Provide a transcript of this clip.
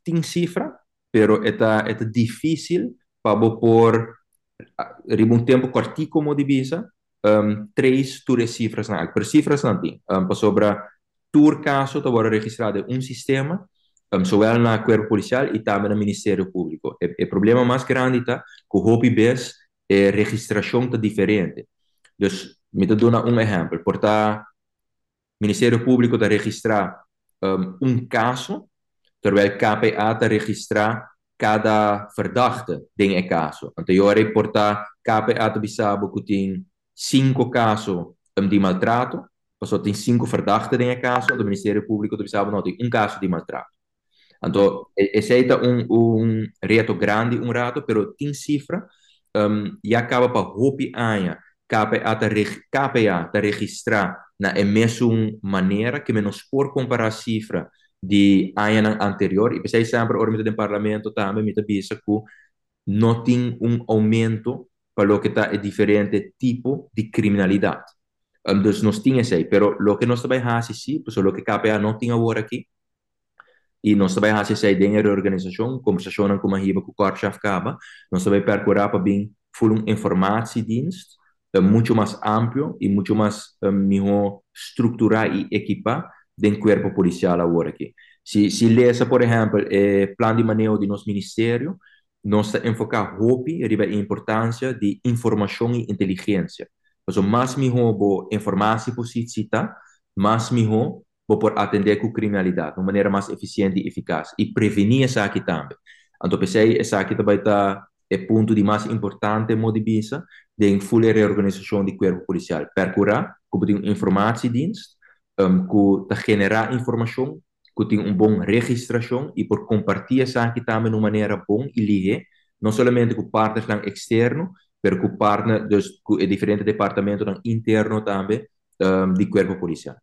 Tin sifra, pero e ta difísil pa bo por riba un tempu kòrtiku, moda di bisa, trace tur e sifranan. Pero sifranan tin, pasobra tur kaso ta registrá den un sistema, zowel na kuerpo polisial i tambe na Ministerio Públiko. E problema mas grandi ta ku hopi bes e registrashon ta diferente. Dus, mi ta duna un ehèmpel. Por ta Ministerio Públiko ta registrá un kaso, terwijl KPA ta registrá kada verdachte den e kaso. Anto, e por ta KPA ta bisa ku tin sinku kaso di maltrato, pasobra tin sinku verdachte den e kaso, anto Ministerio Públiko ta bisa no, tin un kaso di maltrato. Anto, esei ta un reto grandi un ratu, pero tin sifra, ya kaba pa hopi aña, KPA ta registrá na e mesun manera ku nos por kompará sifra di aña anterior. I p'esei semper ora mi ta den parlamento tambe mi ta bisa ku no tin un oumento pa loke ta e diferente tipo di kriminalidat. Dus nos tin esei, pero loke nos tambe ta hasi sí, pues loke KPA no tin awor aki, i nos tambe ta hasi esei den reorganisashon, kombersashon ku hiba ku korpschef kaba, nos tambe ta perkurá pa bin full un informatiedienst muchu mas amplio i muchu mas mihó strukturá i ekipá den kuerpo polisial awor aki. Si lesa, por ehèmpel, e plan di maneho di nos ministerio, nos ta enfoká hopi riba e importansia di informashon i inteligensia. Anto, mas mihó bo informatiepositie ta, mas mihó bo por atendé ku kriminalidat di un manera mas efisiente i efikas i prevení esaki tambe. Anto, p'esei esaki tambe ta e punto di mas importante, moda di bisa, den full reorganisashon di kuerpo polisial. Perkurá ku tin un informatiedienst ku ta generá informashon, ku tin un bon registrashon i por kompartí esaki tambe di un manera bon i lihé, no solamente ku partnernan eksterno, pero ku partner, dus ku diferente departamentonan interno tambe di kuerpo polisial.